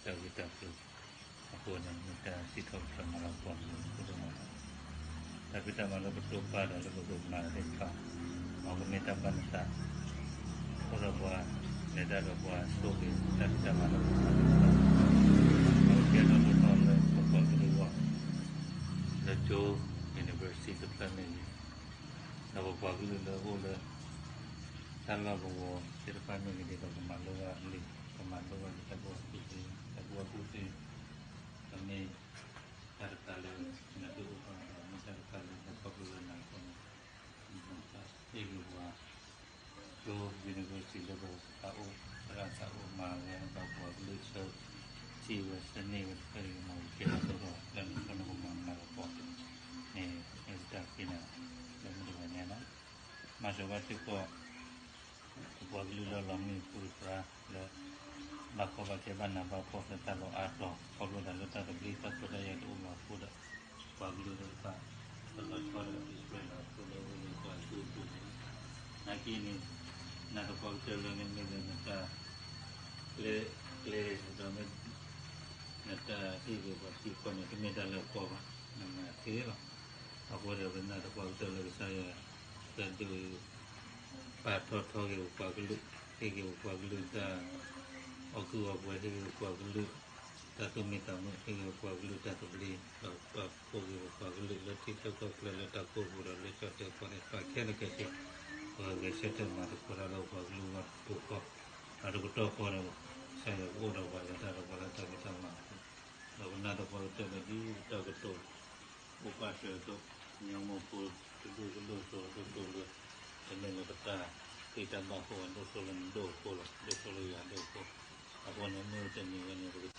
တၢ်ဂ့ၢ်တၢ်ကျိၤအဃိန့ၣ် မ့ၢ်တၢ်စံးထီၣ်ပတြၢၤမၤလၤကပီၤန့ၣ် ပဒိၣ်မးလီၤ. တၢ်ဖံးတၢ်မၤလၢပတိာ်ပာ်ဒီးလၢပကမၤသ့ၣ်တဖၣ် အကမ့ၢ်တၢ်ဘၣ်နသး အိၣ်ဒီးပှၤ လဲၤတၢ်ဒီးပှၤဆိၣ်ဂ့ၤ တၢ်ဖံးတၢ်မၤလၢပမၤသ့ၣ်တဖၣ် အကဲထီၣ်ဒိၣ်ထီၣ်လၢပပှၤကလုာ်အဂီၢ် လၢကၠိ university တဖျၢၣ်မ့ၢ်ဂ့ၤ ဒီးပပှၤကလုာ်လၢအိၣ်လၢ တၢ်လီၢ်ကဝီၤသ့ၣ်တဖၣ်မ့ၢ်ဂ့ၤ ဒ်သိးကမၤလိဘၣ်လံာ် ကမၤလိဘၣ်လံာ်တၢ်ကူၣ်ဘၣ်ကူၣ်သ့ ကမ့ၢ်တၢ်တခါလၢ နဒုးအိၣ်ထီၣ်ဒီး မ့ၢ်တၢ်တခါလၢနခီဖျိလၢနၤအဃိန့ၣ် ဟ့ၣ်ဂ့ၤပှၤ ကၠိ university လၢပသးအိၣ် သရၣ်သးအိၣ်မၤဝဲဘၣ်ပှၤကလုာ်ဆၢ ထံၣ်ဝဲဆၢန့ၢ်ဝဲတဖျၢၣ်အံၤ မ့ၢ်ကဲထီၣ်ဒိၣ်ထီၣ်လၢနဆိကမိၣ်ကမၤမၤလၤကပီၤ န့ၣ် မ့ၢ်ပတၢ်ဃ့နၤလၢမုၢ်တဂီၤညါလီၤ. မၤစၢၤဘၣ်စ့ၢ်ကီး ပပှၤကလုာ်လၢလီၤမုၢ်ပူၤတဖၣ်လၢ ဘၣ်ကီဘၣ်ခဲဘၣ်နးဘၣ်ဖှီၣ်လၢတၢ်လီၢ်အါတီၤ ခီဖျိသးလၢတၢ်သဘျ့တၢ်ခွဲးတၢ်ယာ်တအိၣ်ဘၣ်အဃိဒီး ပှၤကလုာ်သ့ၣ်တဖၣ် ကလီၤဆီဒီးအံၣ်စရ့လးအဃိလၢအိၣ်လၢပှၤအစုပူၤန့ၣ်လီၤ. နာ်က့န့ၣ် နတၢ်သပှၢ်ကတၢၢ်လၢနမ့ၢ်လၢနတၢ် ကျဲ ကျဲဒီးမ့ၢ် နတၢ်ဟ့ၣ်ဂ့ၤပှၤထံကီၢ်န့ၣ် တမ့ၢ်တၢ်လၢအကီဘၣ် နမၤသ့လီၤ. အဃိဒီးပနာ်သပှၢ်ကတၢၢ်လၢကစၢ်ယွၤ ကဒုး ပာ်ထီၣ်ထီက့ၤပပှၤကလုာ် ဟ့ၣ်က့ၤပပှၤကလုာ်တၢ် အီၣ်ကုၢ်အီပှဲၤ ဟ့ၣ်က့ၤပပှၤကလုာ် တၢ်သူၣ်မံသးမုာ် ဟ့ၣ်က့ၤပပှၤကလုာ်တၢ်သဘျ့ ဒီးပာ်ဖှိၣ်က့ၤပပှၤကလုာ်လၢထံချၢကီၢ်ချၢလၢတၢ်ကိၢ်ပူၤဒီးလၢကၠီၣ်တဲာ်ဖီန့ၣ် ပာ်ခဲလၢာ်ခဲဆ့ ပဂဲၤဆၢထၢၣ်မၤသကိးတၢ်လၢပပှၤကလုာ်အဂီၢ်တပူၤဃီ ဒီးတကတီၢ်ဃီဒီး ကစၢ်ယွၤကအိၣ်ဒီးပှၤလၢတၢ်ဒီးပှၤလၢတၢ်ဖံးတၢ်မၤအပူၤ ဒီးပနာ်သပှၢ်ကတၢၢ်လၢဒ်တၢ်ကတိၤ အိၣ်ပာ်စၢၤအသိး ညီမိၢ်ဖိတဒူၣ်ကဒိၣ်စိအဒိၣ်စိလၢ တမ့ၢ်လၢပတၢ်ဖံးတၢ်မၤအဃိ ဒိၣ်စိလၢနဒိၣ်အဃိလီၤ ဒိၣ်စိလၢယွၤဒိၣ်အဃိ အဃိန့ၣ် မုၢ်တနံၤဝဲန့ၣ်